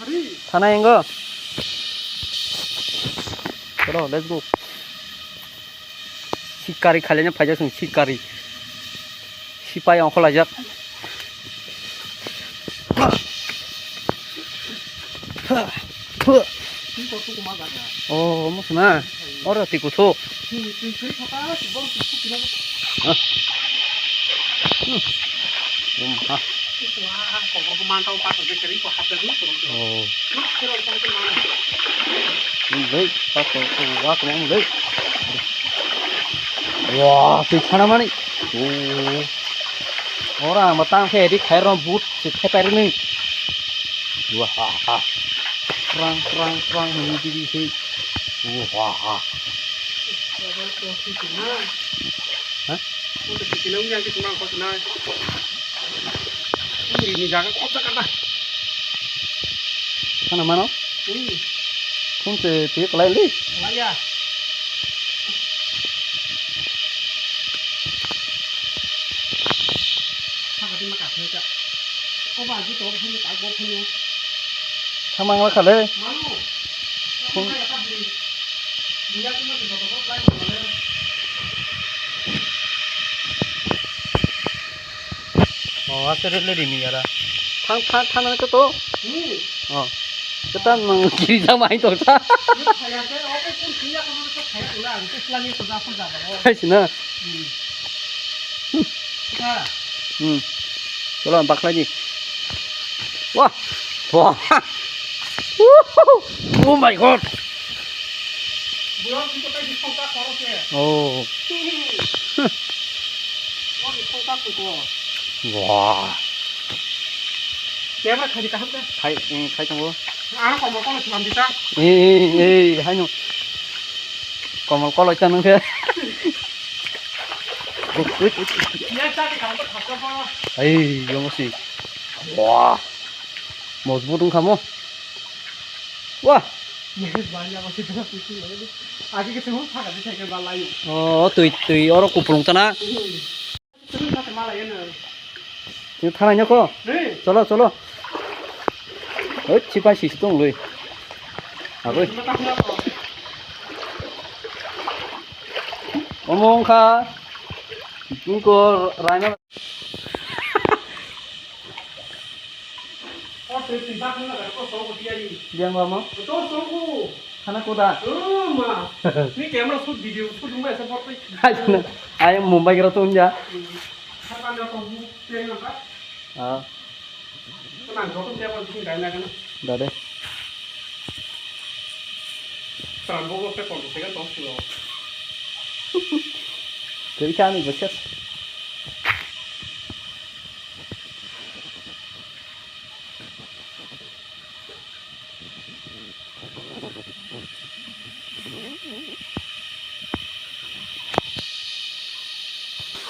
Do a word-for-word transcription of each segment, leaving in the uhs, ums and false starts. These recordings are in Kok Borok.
Thana engo. Chalo, let's go. Sikari khailainya phaijak chwng sikari. Sipai ongkhorlaijak. Oh, omo se na. Oro twi kuthuk. Ah. Hmm. Um, ha. Oh. Bai, pa ko, ko, wa ko, mo bai. Wah, twi thana mani. Oh. Ora, ma tang khe, di khairok but, se khe pairni. Wah, ha, ha. Prang, prang, prang, hwnwi di, di, se. Wah, ha, ha. Ha? Ini jaga kota kata. Sana mano? Hmm. Phone se twi kalai li? Kalai ya. Saka di maka phone ka. Ko ba ji to phone ka ko phone. Thamang la khale. Mano. Phone. Oh, ase red lady ni yara. Thang, thang, thang na to to. Hmm. Oh. Kita nang kiri jam ai to sa. Ni khaya se, oh, ko kun kiri ya ko to khaya ula, ang ko selagi ko da ko da. Hai sina. Hmm. Hmm. Chalo, bakhlai di. Wah. Wah. Woohoo. Oh my God. Oh. Wah. Khai, mm, khai tongo. Ang komol kolo swnam di ta. Eh, eh, eh, haino. Komol kolo cha nang khe. Wait, wait, wait. Ai, yomo si. Wah. Mojbut wngkha mo. Wah. Age khe thangma phaga di thai khe ba laio. Oh, twi, twi, oro kupulung tana. Twi thana nyoko. Cholo, cholo. Oi, chipai sisi tong loi. Aboi. Omo wngkha. Ingko raina. Yang lama. Sana koda. Hai sana. Ayam Mumbai kira tu unja. Ah. Dade. Twi kha ani bwswk.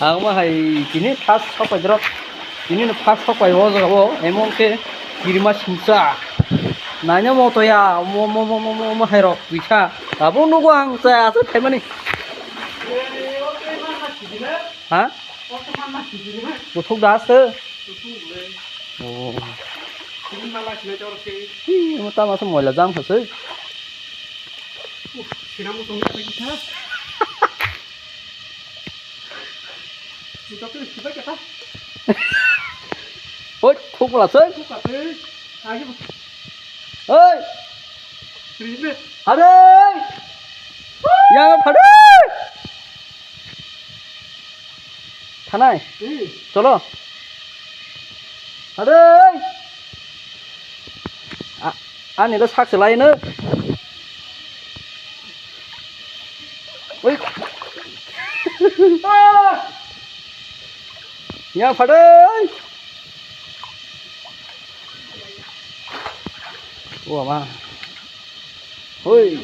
Ang ma hai tini first sok pai drop. Tini no first sok pai o jaga o emon khe kirima singsa. Naina mo to ya mo mo mo mo mo mo hai rok twisa. Abo nugo ang cha aswk khaimani. Ha? Kuthuk da aswk. Oh. Hi, mo tamo se moila jang khaswk. Oi, khuk bwla se. Oi. Hare. Ya phare. Thanai. Cholo. Hare. A, ani lo sak se lai no. Oi. Ya phadai. O ma. Hoi.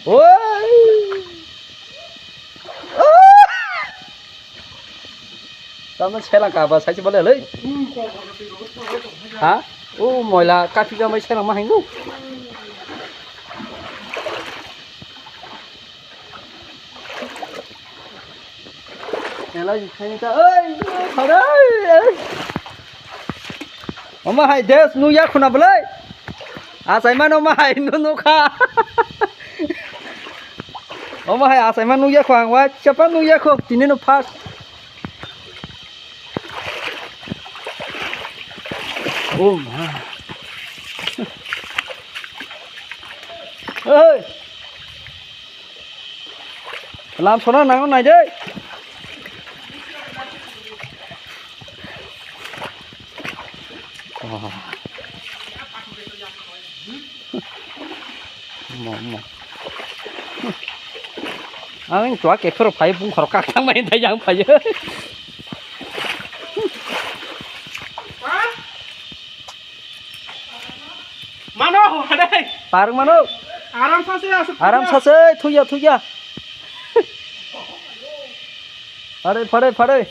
Hoi. Tamo selang kaba sachi bole lei. Ha? O moila kathi jamai selang ma hingo. Ela jikhain ta oi, khare oi. Omo hai des nukya khuna bwlai. Achaimano omo hai no nukha. Omo hai achaima nukya kho ang, wa chapa nukya kho tini no first. Oh ma. Oi. Lam sona nang nai de. Oh. Mo, mo. Ang chua ke phoro phai bung khoro kak thang mai dai yang phai. Mano, hade. Parung mano. Aram sase, asuk Aram sase, thuya, thuya. Phare, phare, phare.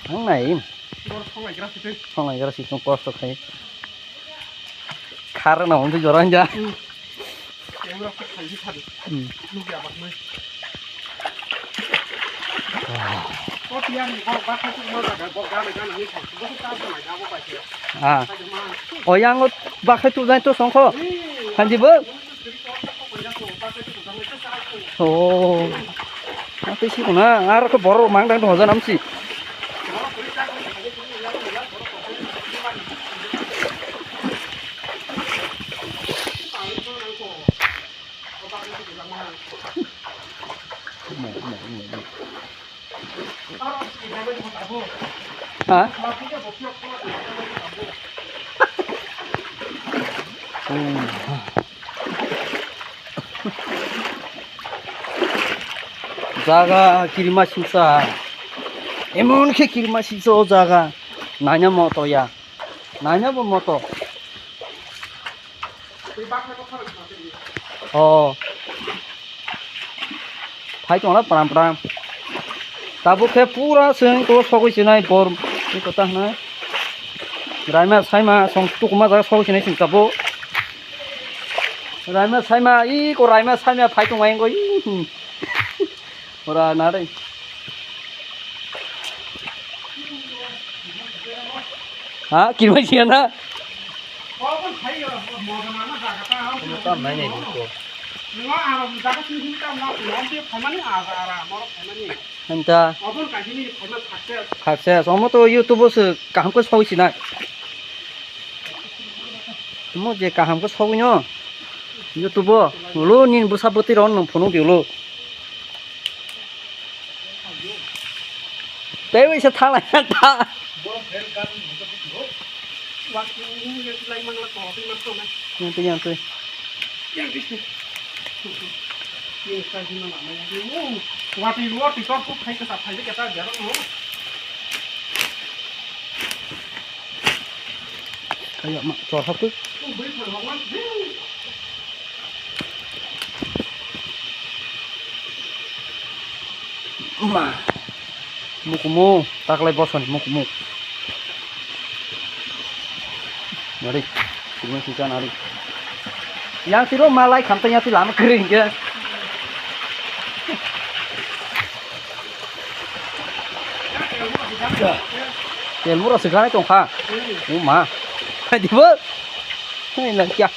Ang nai. Bor thonglai gra sitwi. Thonglai gra sitwi kosto khai. Khar na hon jorang ja. Hmm. Yang rok khai ji thadi. Hmm. Nukya bakmai. O tiyar ni bok bakha tu mo jaga bok gana gana ni thang. Bok ta ta mai ga bok bai. Ah. O yang o bakha tu jai to songkho. Hmm. Hanji bo. Oh. Ate si kuna, aro ko bor mang dang to hojan am si. Ha? Hmm. Jaga kirima singsa. Emon khe kirima singsa o jaga. Naina moto ya. Naina bo moto. Oh. Phai tongla pram pram. Tabuk khe pura chwng to sogwi sinai bor ni kota hwnwi. Raima saima song tukuma jaga sogwi sinai chwng tabuk. Raima saima i ko raima saima phai tongma wngwi. Ora nare. Ha, kirma siya na? Tam nai nai ko. Hanta. Success. Omo to YouTube o se kaham ko soi sinai. Mo je kaham ko soi no. YouTube o. Ulo nin busa bwtwi ron nung phunuk di ulo. Tei bai se thalai ta. Yang tui, yang tui. Wati luar di tor kuk khai kesa khai kesa jarang no. Kayak mak cor hapus. Ma. Mukumu, taklai bosoni mukumu. Nari, sini sini nari. Yang tiro malai khamta yang ti lama kering ke. Tel mura sekarang tong kha. Oh ma. Di bo. Hei, lang kya.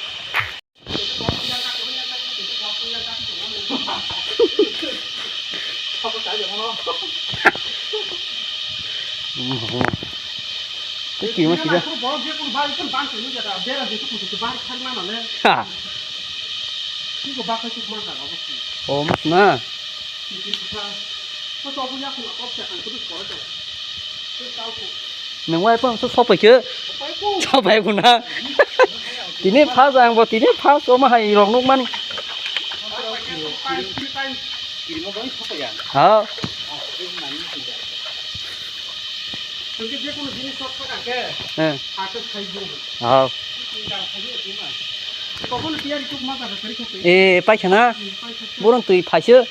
Tei kima sida. Ha. O, mas na. Nang wai phone so sopai khe. Sopai phone na. Tini phas ang bo tini phas omo hai rok nuk mani. Ha. Eh. Ha. E, paikha na. Borong twi phaisyo.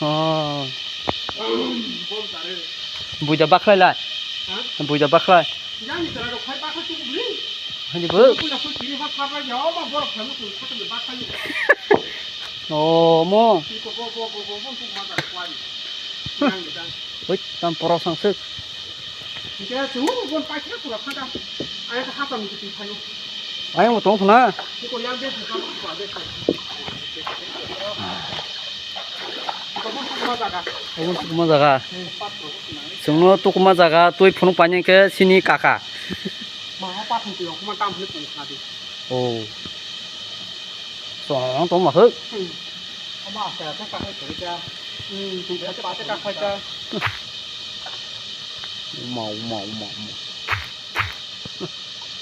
Oh. Buida bakhlai lai. Buida bakhlai. Hani bo. Oh, mo. Hoi, tam porok sang suk. Hingke chu bon paikha pura phada. Ayang ko hapang ni twi phaio. Ayang bo tong phuna. Ko yang be phai ka ba be. Ko bon ko ma jaga. Obon tukuma jaga. Chwngno tukuma jaga twi phunuk painai khe sini kaka. Ma ha pa phun twi ko ma tam phun ko na di. Oh. Song tong ma huk. Hmm. Ama asa ka ka hai ka. Hmm, tu ka pa ka ka ka. Uma, uma, uma, uma.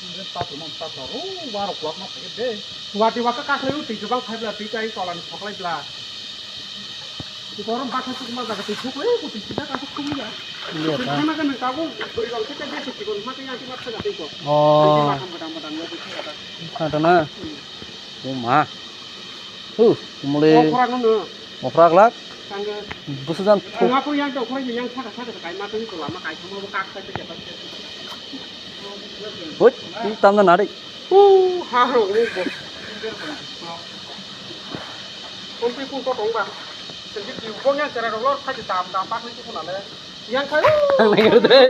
Ini satu nom satu ro, baru kuat mas sakit deh. Kuat di waka kasih lu tiga bang khai bela tiga ini kolan choklai bela. Di koran bakal tu kuma jaga tu chuk eh, ku tiga kasih kum ya. Iya, kan. Mana kan kamu beri bang kita dia sih, kun mati yang cuma sedang tiga. Oh. Jadi makan badang-badang ya, itu kata. Ada na. Hmm. Oh, ma. Huh, muli. Oh, kurang ngono. Mokra glak. Tangga. Busu jan. Ngapu yang to, kurang yang saka saka kai ma tu ko lama kai sama kak kai ke. Hoi, ini tanda nari. Uh, ha ro, uh, bo. Kompi ku to tong ba. Sendiri di bong yang cara dolor kai tam tam pak ni ku na le. Yang kai. Ang nang de.